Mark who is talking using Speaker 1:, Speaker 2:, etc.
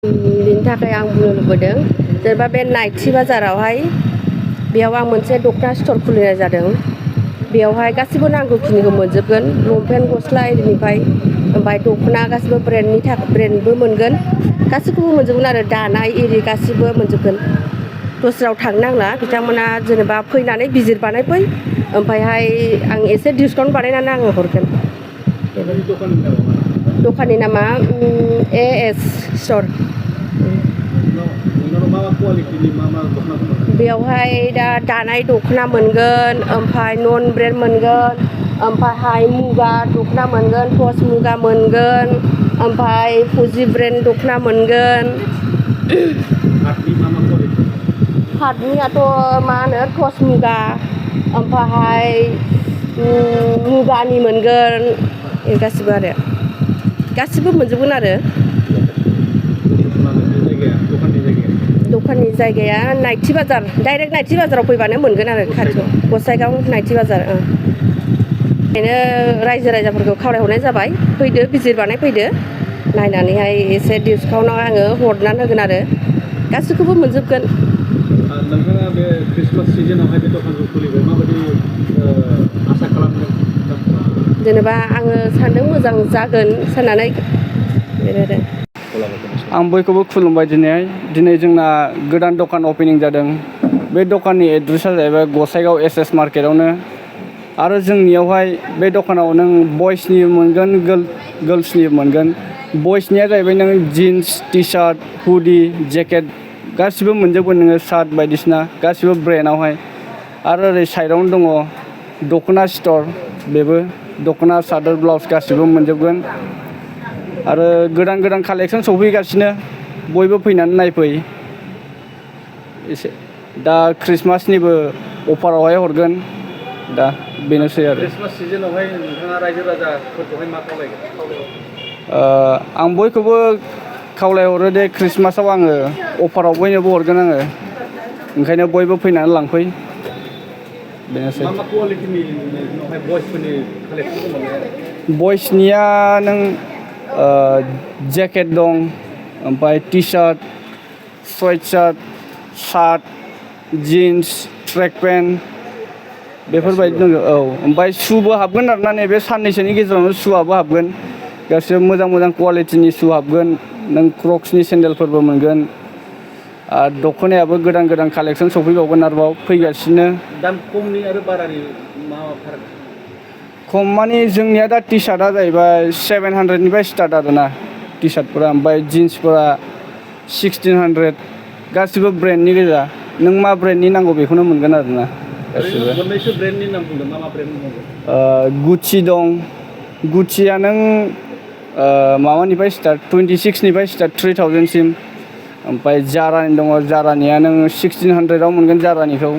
Speaker 1: बिनि थाखाय आं बुंनो लुबैदों जेनेबा बे नाइटि बाजारावहाय बेयाव आं मोनसे दख'ना स्ट'र खुलिनाय जादों। बेयावहाय गासिबो नांगौखिनिखौ मोनजोबगोन लंपेन्ट गस्ला एरिनिफ्राय ओमफ्राय दख'ना गासिबो ब्रेन्डबो मोनगोन गासिखौबो मोनजोबगोन आरो दानाय एरि गासिबो मोनजोबगोन। दस्रायाव थांनो नांला बिथांमोना जेनेबा फैनानै भिजिट बानायफै ओमफ्रायहाय आं एसे डिसकाउन्ट बानायनानै आङो हरगोन। दखाननि नामा एएस स्ट'र। बेयावहाय दा दानाय दख'ना मोनगोन ओमफ्राय नन ब्रेन्ड मोनगोन ओमफ्रायहाय मुगा दख'ना मोनगोन टस मुगा मोनगोन ओमफ्राय फुजि ब्रेन्ड दख'ना मोनगोन। पाटनियाथ' मा होनो टस मुगा ओमफ्रायहाय मुगानि मोनगोन गासिबो आरो गासिबो मोनजोबगोन आरो। दखाननि जायगाया नाइटि बाजार डाइरेक्ट नाइटि बाजाराव फैबानो मोनगोन आरो खाथियाव गसाइगाव नाइटि बाजार। ओंखायनो रायजो राजाफोरखौ खावलायहरनाय जाबाय फैदो भिजिट बानायफैदो नायनानैहाय एसे डिसकाउन्टआव आङो हरनानै होगोन आरो गासिखौबो मोनजोबगोन।
Speaker 2: नोंथाङा बे क्रिसमास सिजोनावहाय बे दखानखौ खुलिबाय माबायदि आसा खालामदों?
Speaker 1: जेनेबा आङो सानदों मोजां जागोन साननानै बेनो आरो।
Speaker 3: आं बयखौबो खुलुमबाय दिनै जोंना गोदान दखान अपेनिं जादों। बे दखाननि एड्रेसा जाहैबाय गसाइगाव एसएस मार्केटआवनो आरो जोंनियावहाय बे दखानाव नों बयसनि मोनगोन गर्ल्सनि मोनगोन। बयसनिया जाहैबाय नों जिन्स टि सार्ट हुडि जेकेट गासिबो मोनजोबगोन नोङो सार्ट बायदिसिना गासिबो ब्रेन्डआवहाय। आरो ओरै साइडआवनो दङ दख'ना स्ट'र बेबो दख'ना सादोर ब्लाउस गासिबो मोनजोबगोन। आरो गोदान गोदान कालेक्सन सफैगासिनो बयबो फैनानै नायफै एसे दा क्रिसमासनिबो अफारावहाय हरगोन दा बेनोसै आरो।
Speaker 2: क्रिसमास सिजोनावहाय नोंथाङा रायजो राजाफोरखौहाय मा खावलायगोन?
Speaker 3: आं बयखौबो खावलायहरो दे क्रिसमासाव आङो अफाराव बयनोबो हरगोन आङो ओंखायनो बयबो फैनानै लांफै बेनोसै।
Speaker 2: मा कुवालिटिनि उनावहाय बयसफोरनि कालेक्सन दङ?
Speaker 3: बयसनिया नों जेकेट दं ओमफ्राय T shirt sweatshirt jeans track pant बेफोरबायदि दङ। औ ओमफ्राय शुबो हाबगोन आरोना नैबे साननैसोनि गेजेरावनो शुआबो हाबगोन गासिबो मोजां मोजां कुवालिटिनि शु हाबगोन। नों क्रक्सनि सेन्देलफोरबो मोनगोन आरो दख'नायाबो गोदान गोदान कालेक्सन सफैबावगोन आरोबाव फैगासिनो।
Speaker 2: दाम खमनि आरो बारानि मा फाराग?
Speaker 3: खम मानि जोंनिया दा टि सार्टआ जाहैबाय 700निफ्राय स्टार्ट आरोना टि सार्टफोरा ओमफ्राय जिन्सफोरा 1600 गासिबो ब्रेन्डनि गोजा नों मा ब्रेन्डनि नांगौ बेखौनो मोनगोन आरोना गासिबो।
Speaker 2: मोननैसो ब्रेन्डनि नाम बुंदों मा ब्रेन्ड दङ?
Speaker 3: गुचि दं गुचिया नों माबानिफ्राय स्टार्ट 26निफ्राय स्टार्ट 3000सिम ओमफ्राय जारानि दङ जारानिया नों 1600आव मोनगोन जारानिखौ।